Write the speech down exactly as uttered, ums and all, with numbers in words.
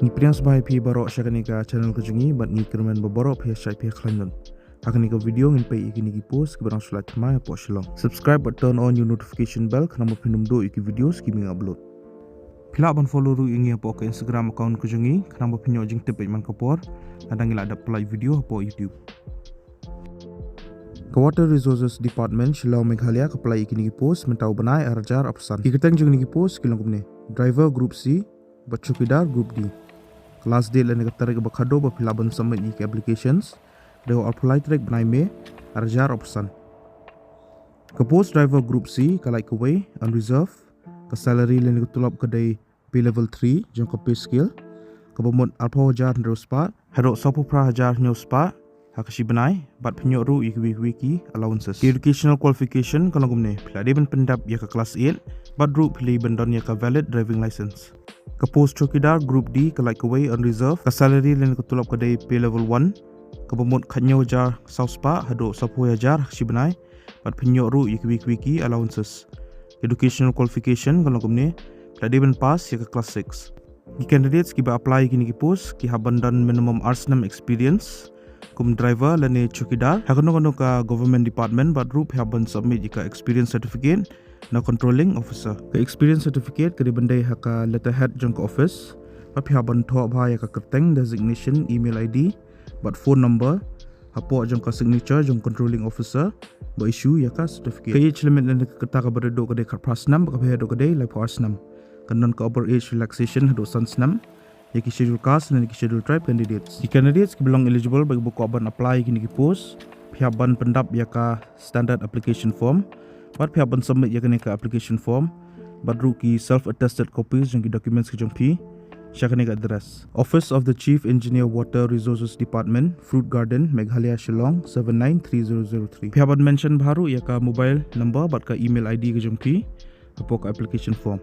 Ngi pdiang sngewbha ïa phi baroh sha kane ka channel ka jong ngi bad ngi kyrmen ba baroh phi ïa shait phi ïa khlaiñ noh. Ha kane ka video ngin peit ïa kine ki post kiba dang shu lait thymmai hapoh Shillong. Subscribe bad turn on your notification bell khnang ba phin ym duh ïa ki videos kiba ngi upload. Phi lah ban follow ruh ïa ngi hapoh ka Instagram account ka jong ngi khnang ba phin ïoh jingtip beit man ka por lada ngi la dep upload video hapoh YouTube. Ka Water Resources Department, Shillong, Meghalaya, ka apply ïa kine ki post mynta u bnai ar hajar arphew san. Ki kyrteng jong kine ki post ki long kumne: Driver Group C bad Chowkidar Group D. Ka last date lane ka tarik ba khatduh ba phi lah ban submit ïa ki applications dei u arphew lai tarik bnai May ar hajar arphew san. Ka post Driver Group C ka lait kawei, unreserved. Ka salary lane ka tulop ka dei pay level three jong ka pay scale, kaba mut arphew hajar hynriew spah haduh sawphew phra hajar hynñiew spah ha ka shi bnai, bad phin ïoh ruh ïa kiwei kiwei ki allowances. Educational qualification ka long kumne: phi la dei ban pyndep ïa ka class eight bad ruh phi la dei ban don ïa ka valid driving license. Ka post Chowkidar Group D ka lait kawei, unreserved. Ka salary lane ka tulop ka dei pay level one, kaba mut khathynñiew hajar saw spah haduh sawphew hajar ha ka shi bnai, bad phin ïoh ruh ïa kiwei kiwei ki allowances. Educational qualification ka long kumne: phi la dei ban pass ïa ka class six. Ki candidates kiba apply ïa kine ki post ki hap ban don minimum ar snem experience kum driver lane chowkidar ha kano kano ka government department, bad ruh phi hap ban submit ïa ka experience certificate na controlling officer. Ka experience certificate ka dei ban dei ha ka letterhead jong ka office, bad phi hap ban thoh bha ïa ka kyrteng, designation, email I D bad phone number hapoh jong ka signature jong controlling officer ba issue ïa ka certificate. Ka age limit lane ka rta kaba rit duh ka dei khatphra snem bad kaba heh duh ka dei laiphew ar snem. Kan don ka upper age relaxation haduh san snem ïa ki schedule caste lane ki schedule tribe candidates. Ki candidates kiba long eligible bad kiba kwah ban apply ïa kine ki post, phi hap ban pyndap ïa ka standard application form bad phi hap ban submit ïa kane ka application form bad ruh ki self attested copies jong ki documents ki jong phi sha kane ka address: Office of the Chief Engineer, Water Resources Department, Fruit Garden, Meghalaya, Shillong, seven nine three zero zero three. Phi hap ban mention bha ruh ïa ka mobile number bad ka email I D ka jong phi hapoh ka application form.